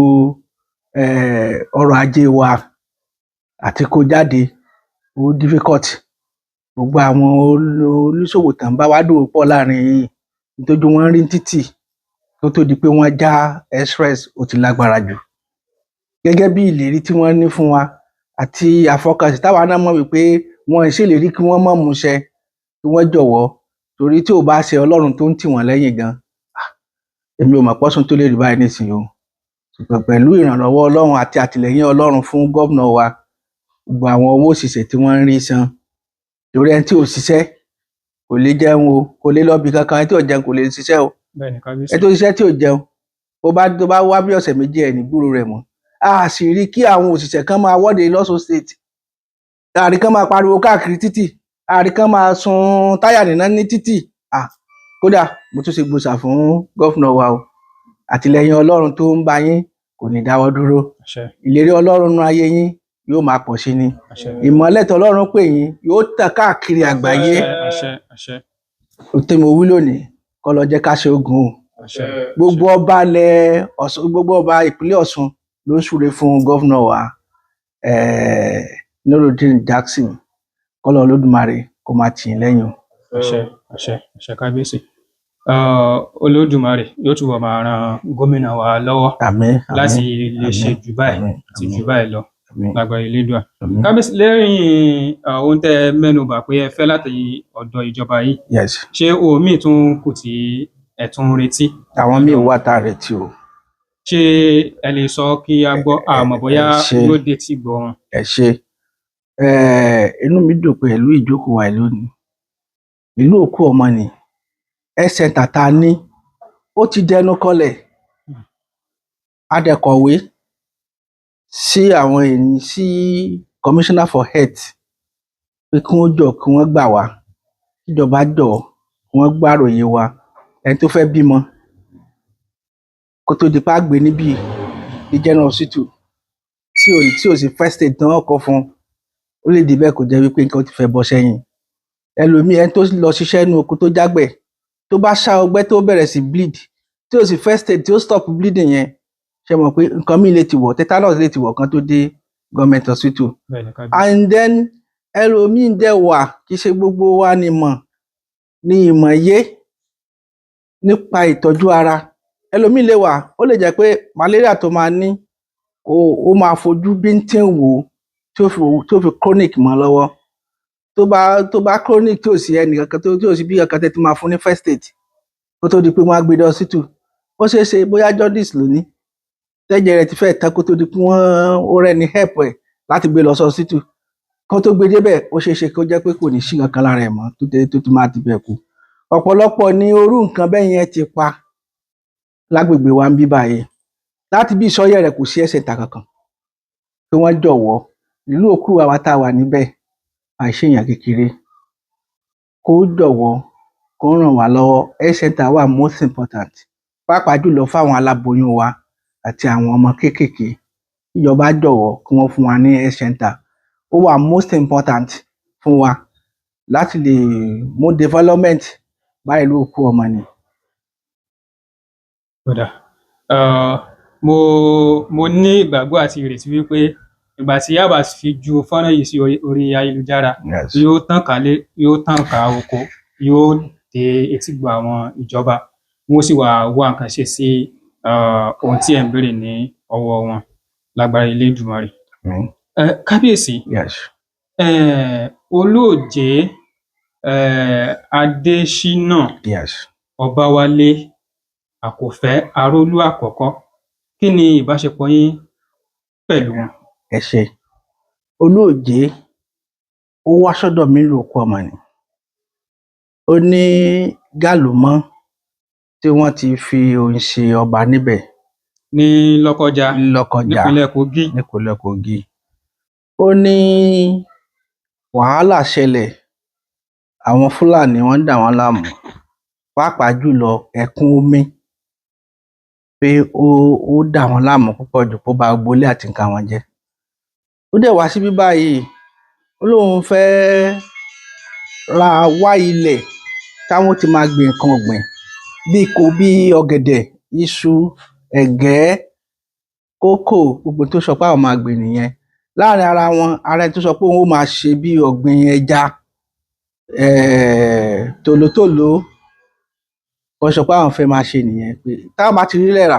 ọrọ̀ ajé wa àti kó jáde ó difficult. Gbogbo àwọn oníṣòwò tán bá wa dòwò pọ̀ láàrin yìí, nítorí wọ́n rí títì kó tó di pé wọ́n já express, ó ti lágbára jù. Gẹ́gẹ́ bí ìlérí tí wọ́n ní fún wa àti àfọkànsìn táwa náà mọ̀ wípé wọn ì ṣèlérí kí wọ́n má múṣẹ, kí wọ́n jọ̀wọ́, torí tí ò bá ṣe Ọlọ́run tó ń tì wọ́n lẹ́yìn gan, èmi ò mọ̀ pọ́sùn tó lè rí báyìí nísìnyí o. Ṣùgbọ́n pẹ̀lú ìrànlọ́wọ́ Ọlọ́run àti àtìlẹ́yìn Ọlọ́run fún gómìnà wa, gbogbo àwọn owó òṣìṣẹ́ tí wọ́n ń rí san, torí ẹni tí ò ṣiṣẹ́ kò lè jẹun o, kò lè lọ bí kankan. Ẹni tí ò jẹun kò lè ṣiṣẹ́ o. Ẹni tó ṣiṣẹ́ tí ò jẹun, bó bá tó bá wá bí ọ̀sẹ̀ méjì, ẹ̀ ní gbúrò rẹ̀ mọ́. A sì rí kí àwọn òṣìṣẹ́ kan máa wọ́de lọ́ṣun State, àrí kan máa pariwo káàkiri títì, àrí kan máa sun táyà níná ní títì. Kódà mo tún ṣe gbòòsà fún gómìnà wa o. Àtìlẹ́yìn Ọlọ́run tó ń bá yín kò ní dáwọ́ dúró. Ìlérí Ọlọ́run nínú ayé yín yóò máa pọ̀ sí ni. Ìmọ́lẹ̀ tọ́lọ́run pè yín yóò tàn káàkiri àgbáyé. Àṣẹ, àṣẹ. Ohun tí mo wí lónìí kọ́ lọ jẹ́ ká ṣe ogun o. Àṣẹ. Gbogbo ọba ilẹ̀ Ọ̀ṣun, gbogbo ọba ìpínlẹ̀ Ọ̀ṣun ló ń súre fún governor wa, Nurudeen Jackson. Kọ́lọ́ Olódùmarè kó máa tì í lẹ́yìn o. Àṣẹ, àṣẹ, àṣẹ, kábíyèsí. Olódùmarè yóò túbọ̀ máa ran gómìnà wa lọ́wọ́ Àmín. láti lè ṣe jù báyìí Àmín. àti jù báyìí lọ Àmín. lágbára Elédùà. Àmín. Kábíyèsí, lẹ́yìn ohun tẹ́ ẹ mẹ́nu bà pé ẹ fẹ́ láti ọ̀dọ̀ ìjọba yìí, Yes. ṣé ohun míì tún kù tí ẹ tún ń retí? Àwọn míì wà tá a retí o. Ṣé ẹ lè sọ kí a gbọ́, àmọ́ bóyá Ẹ ṣé. yóò dé tí gbọ́ wọn? Ẹ ṣé. Inú mi dùn pẹ̀lú ìjókòó wa yìí lónìí. Ìlú òkú ọmọ ni health center tá a ní, ó ti dẹnu kọlẹ̀. A dẹ̀ kọ̀wé sí àwọn ènìyàn, sí commissioner for health, pé kí wọ́n jọ̀ọ́, kí wọ́n gbà wá, kíjọba jọ̀ọ́, kí wọ́n gbàròyé wa. Ẹni tó fẹ́ bímọ, kó tó di pé á gbé níbí ní general hospital tí ò sí first aid tí wọ́n kọ fún un, ó lè dé bẹ́ẹ̀ kó jẹ́ wípé nǹkan ti fẹ́ bọ́ sẹ́yìn ẹlòmíì. Ẹni tó lọ ṣiṣẹ́ nínú oko, tó jágbẹ̀, tó bá ṣá ọgbẹ́, tó bẹ̀rẹ̀ sí bleed, tí ò sí first aid tí ó stop bleeding yẹn, ṣe mọ̀ pé nǹkan míì lè ti wọ̀, tetanus lè ti wọ̀ kan tó dé government hospital. Bẹ́ẹ̀ni, kábíyèsí. And then ẹlòmíì dẹ̀ wà, kì í ṣe gbogbo wa ni mọ̀ ní ìmọ̀ yé nípa ìtọ́jú ara. Ẹlòmíì lè wà, ó lè jẹ́ pé malaria tó máa ní kó ó máa fojú bíntín wò ó, tí ó fi chronic mọ́ lọ́wọ́. Tó bá chronic, tí ò sí ẹnì kankan tó tí ò sí bí kankan tẹ́ ti máa fún ní first aid kó tó di pé wọ́n á gbé dé hospital, ó ṣeé ṣe bóyá jaundice ló ní, tẹ́jẹ̀ rẹ̀ ti fẹ́ tán kó tó di pé wọ́n ó rẹ́ni help ẹ̀ láti gbé lọ sí hospital. Kó tó gbé débẹ̀, ó ṣeé ṣe kó jẹ́ pé kò ní sí nǹkan kan lára ẹ̀ mọ́, tó ti máa ti bẹ̀ kú. Ọ̀pọ̀lọpọ̀ ní orú nǹkan bẹ́ẹ̀ yẹn ti pa lágbègbè wa ń bí báyìí. Láti bí ìsọyẹ̀ rẹ̀, kò sí ẹsẹ̀ ìta kankan. Kí wọ́n jọ̀wọ́, ìlú òkú àwa tá a wà níbẹ̀, àìṣèyàn kékeré, kó jọ̀wọ́, kó ràn wá lọ́wọ́. Health center wà most important, pàápàá jùlọ fáwọn aláboyún wa àti àwọn ọmọ kéékèèké. Ìjọba jọ̀wọ́, kí wọ́n fún wa ní health center. Ó wà most important fún wa láti lè mú development bá ìlú òkú ọmọ ni. Ó dáa. Mo ní ìgbàgbọ́ àti ìrètí wípé ìgbà tí a bá fi ju fọ́nrán yìí sí orí ayélujára, yóò tàn kálé, yóò tàn ká oko, yóò dé etígbọ̀ọ́ àwọn ìjọba, wọ́n sì wá wá nǹkan ṣe sí ohun tí ẹ̀ ń béèrè ní ọwọ́ wọn lágbára Elédùmarè. Àmín. Kábíyèsí, Olóòjé Adéṣínà Ọbáwálé Àkòfẹ́ Arólú àkọ́kọ́, kí ni ìbáṣepọ̀ yín pẹ̀lú wọn? Ẹ ṣé. Olóòjé, ó wá sọ́dọ̀ mi nílùú òkú ọmọ ni. Ó ní gàlúmọ́ tí wọ́n ti fi òun ṣe ọba níbẹ̀. Ní Lọ́kọ́já? Lọ́kọjà. Nípínlẹ̀ Kogi. Nípínlẹ̀ Kogi. Ó ní wàhálà ṣẹlẹ̀, àwọn Fúlàní wọ́n ń dà wọ́n láàmú, pàápàá jùlọ ẹ̀kún omi, pé ó dà wọ́n láàmú púpọ̀ jù, kó ba gbogbo ilé àti nǹkan wọn jẹ́. Ó dẹ̀ wá síbí báyìí, ó lóun fẹ́ẹ́ ra wá ilẹ̀ táwọn ó ti máa gbin nǹkan ọ̀gbìn bíi kò bíi ọ̀gẹ̀dẹ̀, iṣu, ẹ̀gẹ́, kókò, gbogbo tó sọ pé àwọn máa gbìn nìyẹn. Láàrin ara wọn, ara ẹni tó sọ pé òun ó máa ṣe bíi ọ̀gbìn ẹja, tòlótòló, wọ́n sọ pé àwọn fẹ́ máa ṣe nìyẹn, pé táwọn bá ti rílẹ̀ rà,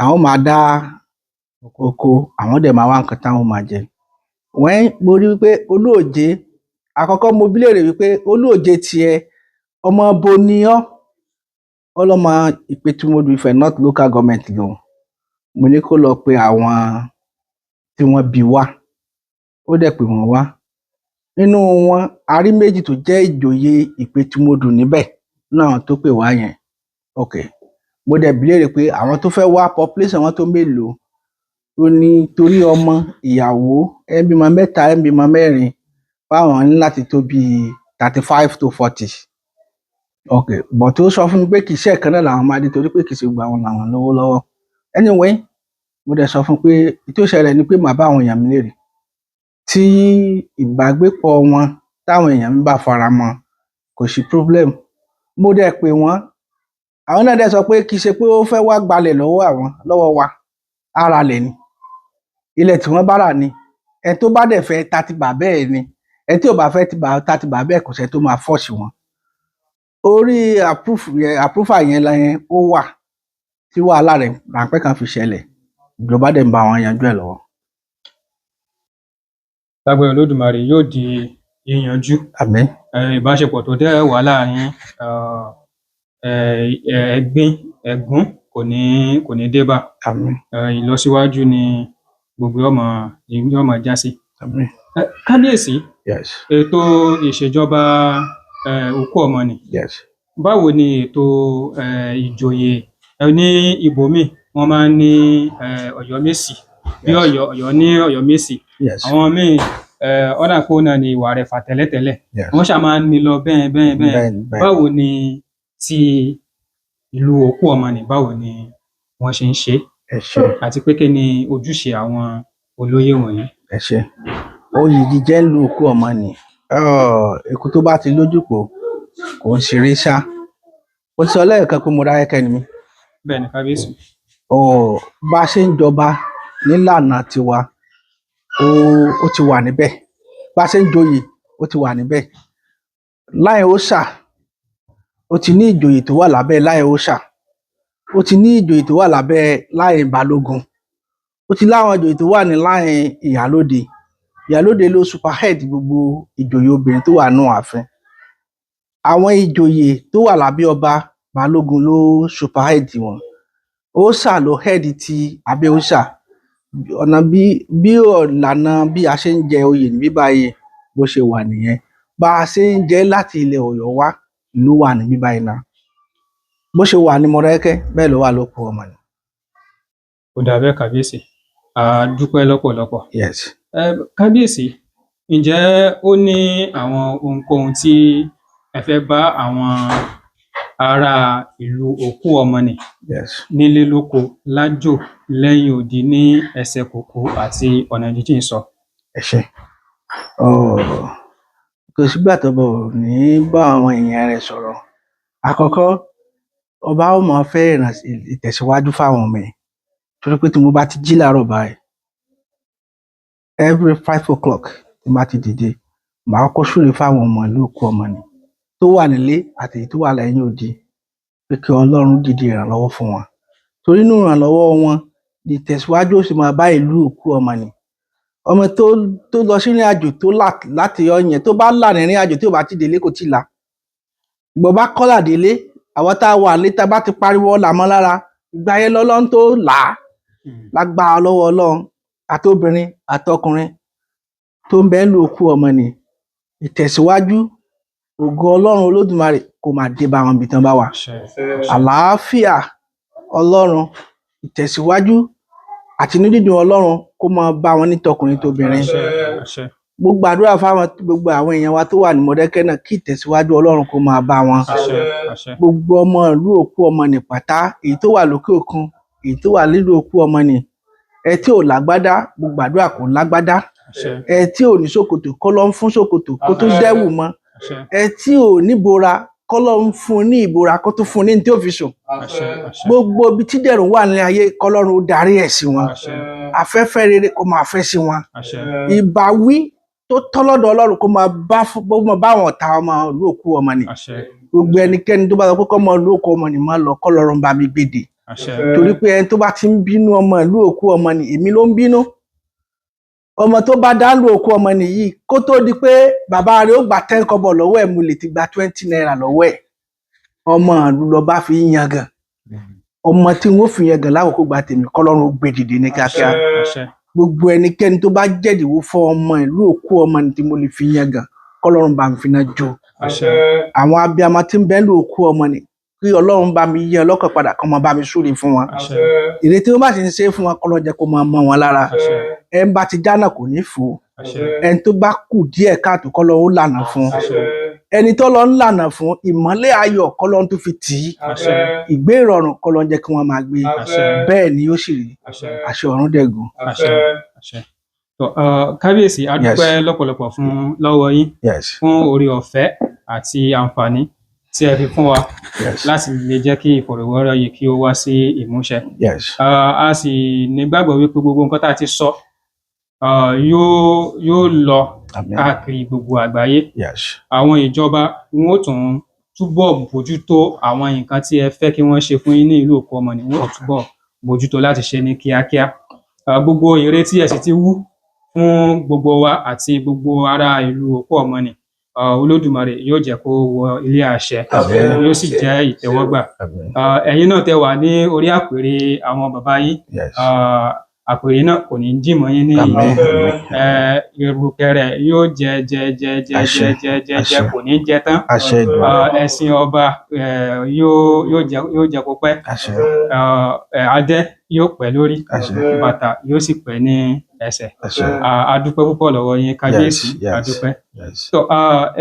àwọn máa dá oko, àwọn dẹ̀ máa wá nǹkan táwọn máa jẹ. Wẹ́n, mo rí wípé Olóòjé àkọ́kọ́, mo bi léèrè wípé Olóòjé tiẹ̀, ọmọ bo ni ọ́? Ó lọ́mọ Ìpẹ̀tùmọdù, Ifẹ̀ North Local Government lòun. Mo ní kó lọ pe àwọn tí wọ́n bí wá. Ó dẹ̀ pè wọ́n wá. Nínú wọn, a rí méjì tó jẹ́ ìjòyè Ìpẹ̀tùmọdù níbẹ̀ nínú àwọn tó pè wá yẹn. Ok, mo dẹ̀ bi léèrè pé àwọn tó fẹ́ wá, population wọn tó mélòó? Ó ní torí ọmọ, ìyàwó, ẹ ń bímọ mẹ́ta, ẹ ń bímọ mẹ́rin, báwọn ní láti tó bíi 35 to 40. Ok, but ó sọ fún mi pé kì í ṣe ẹ̀kan náà làwọn máa dé, torí pé kì í ṣe gbogbo àwọn làwọn lówó lọ́wọ́. Anyway, mo dẹ̀ sọ fún un pé tó ṣẹlẹ̀ ni pé màá bá àwọn èèyàn mi léèrè, tí ìbágbépọ̀ wọn, táwọn èèyàn mi bá fara mọ́. Kò sí problem. Mo dẹ̀ pè wọ́n, àwọn náà dẹ̀ sọ pé kì í ṣe pé ó fẹ́ wá gbalẹ̀ lọ́wọ́ àwọn, lọ́wọ́ wa. Ara lẹ̀ ni, ilẹ̀ tí wọ́n bá rà ni. Ẹni tó bá dẹ̀ fẹ́ ta ti bàbá ẹ̀ ni, ẹni tí ò bá fẹ́ ta ti bàbá ẹ̀, kò sẹ́ni tó máa force wọn. Orí approve yẹn, approval yẹn la yẹn ó wà tí wàhálà rẹ̀ ráńpẹ́ kan fi ṣẹlẹ̀. Ìjọba dẹ̀ ń bá wọn yanjú ẹ̀ lọ́wọ́. Lágbára Olódùmarè, yóò di yíyanjú. Àmín. Ìbáṣepọ̀ tó dẹ̀ wà láàrin ẹ̀gbin ẹ̀gún kò ní dé bá. Àmín. Ìlọsíwájú ni gbogbo yóò máa já sí. Àmín. Kábíyèsí, Yes. ètò ìṣèjọba Òkú Ọmọnì, báwo ni ètò ìjòyè ní ibòmíì? Wọ́n máa ń ní Ọ̀yọ́mèsì bí Ọ̀yọ́, Ọ̀yọ́ ní Ọ̀yọ́mèsì, àwọn míì ọ̀dà pé ó náà ní ìwà rẹ̀ fà tẹ́lẹ̀tẹ́lẹ̀. Wọ́n ṣáà máa ń ní lọ bẹ́ẹ̀ bẹ́ẹ̀ bẹ́ẹ̀. bẹ́ẹ̀ni bẹ́ẹ̀ni Báwo ni ti ìlú Òkú Ọmọnì, báwo ni wọ́n ṣe ń ṣe é? Ẹ ṣé. Àti pé kí ni ojúṣe àwọn olóyè wọ̀nyí? Ẹ ṣé. Oyè jíjẹ ń lu Òkú Ọmọnì, eku tó bá ti lójúpò kò ń ṣeré ṣá. Mo ti sọ lẹ́ẹ̀kan pé Mọdákẹ́kẹ́ ni mí. Bẹ́ẹ̀ ni, kábíyèsí. Bá a ṣe ń jọba nílànà tiwa, ó ti wà níbẹ̀. Bá a ṣe ń joyè, ó ti wà níbẹ̀. Láì òòṣà, ó ti ní ìjòyè tó wà lábẹ́ láì òòṣà, ó ti ní ìjòyè tó wà lábẹ́ láì balógun, ó ti láwọn ìjòyè tó wà ní láì ìyálóde. Ìyálóde ló superhead gbogbo ìjòyè obìnrin tó wà nù ààfin. Àwọn ìjòyè tó wà lábẹ́ ọba balógun ló superhead wọn. Òòṣà ló head ti abẹ́ òòṣà. Ọ̀nà bí ọ̀làna bí a ṣe ń jẹ oyè níbí báyìí, bó ṣe wà nìyẹn. Bá a ṣe ń jẹ láti ilẹ̀ Ọ̀yọ́ wá ló wà níbí báyìí náà. Bó ṣe wà ní Mọdákẹ́kẹ́, bẹ́ẹ̀ ló wà lÓkú Ọmọnì. Ó dà bẹ́ẹ̀, kábíyèsí, a dúpẹ́ lọ́pọ̀lọpọ̀. Yes. Kábíyèsí, ǹjẹ́ ó ní àwọn ohunkóhun tí ẹ fẹ́ bá àwọn ará ìlú Òkú Ọmọnì nílé lóko, lájò, lẹ́yìn odi, ní ẹsẹ̀ kùkú àti ọ̀nà jíjìn sọ? Ẹ ṣé. Kò sígbà tọ́ba ò ní bá àwọn èèyàn rẹ̀ sọ̀rọ̀. Àkọ́kọ́, ọba ó máa fẹ́ ìtẹ̀síwájú fáwọn ọmọ ẹ̀, torí pé tí mo bá ti jí láàárọ̀ báyìí, every 5 o'clock tí mo bá ti dìde, màá kọ́kọ́ súre fáwọn ọmọ ìlú Òkú Ọmọnì tó wà nílé àti èyí tó wà lẹ́yìn odi, pé kí Ọlọ́run dìde ìrànlọ́wọ́ fún wọn, torí inú ìrànlọ́wọ́ wọn ni ìtẹ̀síwájú ó sì máa bá ìlú Òkú Ọmọnì. Ọmọ tó lọ sí ìrìn àjò tó là láti ọyàn, tó bá là nírìn àjò, tí ò bá ti délé, kò tí ì là. Ìgbọ́ bá kọ́là délé, àwọn tá a wà nílé, tá a bá ti pariwo ọ̀là mọ́ lára, ìgbà yẹn lọ́lọ́run tó là á. Lágbára lọ́wọ́ Ọlọ́run, àtobìnrin àtọkùnrin tó ń bẹ ń lu Òkú Ọmọnì, ìtẹ̀síwájú, ògo Ọlọ́run Olódùmarè kó máa dé bá wọn ibi tán bá wà. Àṣẹ. Àlàáfíà Ọlọ́run, ìtẹ̀síwájú àti inú dídùn Ọlọ́run kó máa bá wọn ní tọkùnrin tóbìnrin. Àṣẹ, àṣẹ. Mo gbàdúrà fáwọn gbogbo àwọn èèyàn wa tó wà ní Mọdákẹ́kẹ́ náà, kí ìtẹ̀síwájú Ọlọ́run kó máa bá wọn. Àṣẹ, àṣẹ. Gbogbo ọmọ ìlú Òkú Ọmọnì pátá, èyí tó wà lókè òkun, èyí tó wà nílùú Òkú Ọmọnì, ẹ tí ò lágbádá, mo gbàdúrà kó lágbádá. Àṣẹ. Ẹ tí ò ní ṣòkòtò, kó lọ ń fún ṣòkòtò, kó tún Àṣẹ. dẹ́wù mọ́. Àṣẹ. Ẹ tí ò níbora, kó lọ ń fún ní ìbora, kó tún fún ní ní tí ó fi sùn. Àṣẹ, àṣẹ. Gbogbo ibi tí dẹ̀rùn wà ní ayé, kọ́lọ́run ó darí ẹ̀ sí wọn. Àṣẹ. Afẹ́fẹ́ rere kó máa fẹ́ sí wọn. Àṣẹ. Ìbáwí tó tọ́ lọ́dọ̀ Ọlọ́run kó máa bá àwọn ọ̀tá ọmọ ìlú Òkú Ọmọnì. Àṣẹ. Gbogbo ẹnikẹ́ni tó bá sọ pé kọ́mọ ìlú Òkú Ọmọnì máa lọ, kọ́lọ́run bá mi gbèdè, Àṣẹ. torí pé ẹni tó bá ti ń bínú ọmọ ìlú Òkú Ọmọnì, èmi ló ń bínú. Ọmọ tó bá dá lu Òkú Ọmọnì yìí, kó tó di pé bàbá rẹ̀ ó gba 10 kọ́bọ̀ lọ́wọ́ ẹ̀, mo lè ti gba 20 naira lọ́wọ́ ẹ̀. Ọmọ ìlú lọba fi ń yangàn. Ọmọ tí wọn fi yangàn lákòókò gba tèmi, kọ́lọ́run ó gbé dìde ní kíákíá. Àṣẹ. Gbogbo ẹnikẹ́ni tó bá jẹ̀díwó fún ọmọ ìlú Òkú Ọmọnì tí mo lè fi yangàn, kọ́lọ́run bá mi fi náà jó. Àṣẹ. Àwọn abiyamọ tí ń bẹ lù Òkú Ọmọnì, kí Ọlọ́run bá mi yí ọlọ́kàn padà, kó máa bá mi súre fún wọn. Àṣẹ. Ìrètí wọn bá sì ń ṣe é fún wọn, kọ́lọ́ jẹ́ kó máa mọ́ wọn lára. Àṣẹ. Ẹ ń bá ti dáná kò ní fò. Àṣẹ. Ẹni tó bá kù díẹ̀ káàtó, kọ́lọ́ ó lànà fún. Àṣẹ. Ẹni tó lọ ń lànà fún, ìmọ́lẹ̀ ayọ̀ kọ́lọ́ tó fi tì í. Àṣẹ. Ìgbé ìrọ̀rùn kọ́lọ́ jẹ́ kí wọ́n máa gbé. Àṣẹ. Bẹ́ẹ̀ ni ó sì rí. Àṣẹ. Àṣẹ ọ̀run dẹ̀gùn. Àṣẹ, àṣẹ. Tó, kábíyèsí, a dúpẹ́ lọ́pọ̀lọpọ̀ fún lọ́wọ́ yín Yes. fún oore ọ̀fẹ́. àti àǹfààní tí ẹ fi fún wa láti lè jẹ́ kí ìfọ̀rọ̀wérọ̀ yìí kí ó wá sí ìmúṣẹ. A sì nígbàgbọ́ wípé gbogbo nǹkan tá a ti sọ yóò lọ Àmín. káàkiri gbogbo àgbáyé. Àwọn ìjọba wọn ó tún túbọ̀ bójútó àwọn nǹkan tí ẹ fẹ́ kí wọ́n ṣe fún yín ní ìlú Òkú Ọmọnì, wọn ó túbọ̀ bójútó láti ṣe ní kíákíá. Gbogbo ère tí ẹ sì ti wú fún gbogbo wa àti gbogbo ará ìlú Òkú Ọmọnì, Olódùmarè yóò jẹ́ kó wọ ilé àṣẹ, Àmín. yóò sì jẹ́ ìtẹ́wọ́gbà. Àmín. Ẹ̀yin náà tẹ wà ní orí àpèrè àwọn bàbá yín, àpèrè náà kò ní dì mọ́ yín ní Àmín. ìdí. Àmín. Ìrùkẹ̀rẹ̀ yóò jẹ jẹ jẹ jẹ jẹ Àṣẹ. jẹ jẹ jẹ, Àṣẹ. kò ní jẹ tán. Àṣẹ Èdùmàrè. Ẹṣin ọba yóò jẹ kó pẹ́. Àṣẹ. Adé yóò pẹ́ lórí, Àṣẹ. bàtà yóò sì pẹ́ ní ẹsẹ̀. Àṣẹ. A dúpẹ́ púpọ̀ lọ́wọ́ yín, kábíyèsí. Yes. A dúpẹ́. Yes. Tó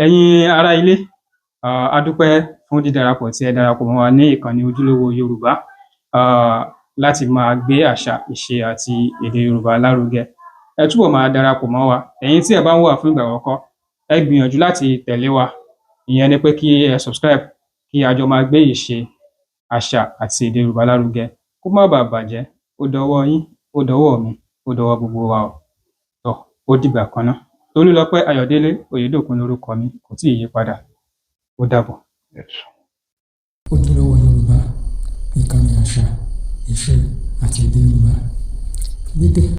ẹ̀yin ará ilé, a dúpẹ́ fún dídarapọ̀ tí ẹ darapọ̀ mọ́ wa ní ìkànnì Ojúlówó Yorùbá láti máa gbé àṣà, ìṣe àti èdè Yorùbá lárugẹ. Ẹ túbọ̀ máa darapọ̀ mọ́ wa. Ẹ̀yin tí ẹ bá ń wà fún ìgbà àkọ́kọ́, ẹ gbìyànjú láti tẹ̀lé wa, ìyẹn ni pé kí ẹ subscribe, kí a jọ máa gbé ìṣe, àṣà àti èdè Yorùbá lárugẹ kó má bàa bàjẹ́. Ó dọwọ́ yín, ó dọwọ́ mi, ó dọwọ́ gbogbo wa o. Tó ó dìgbà kan náà. Tolúlọpẹ́ Ayọ̀délé Oyèdòkun lórúkọ mi, kò tíì yí padà. Ó dàbọ̀. Yes. Ojúlówó Yorùbá, ìkànnì àṣà, ìṣe àti èdè Yorùbá. Gbédè.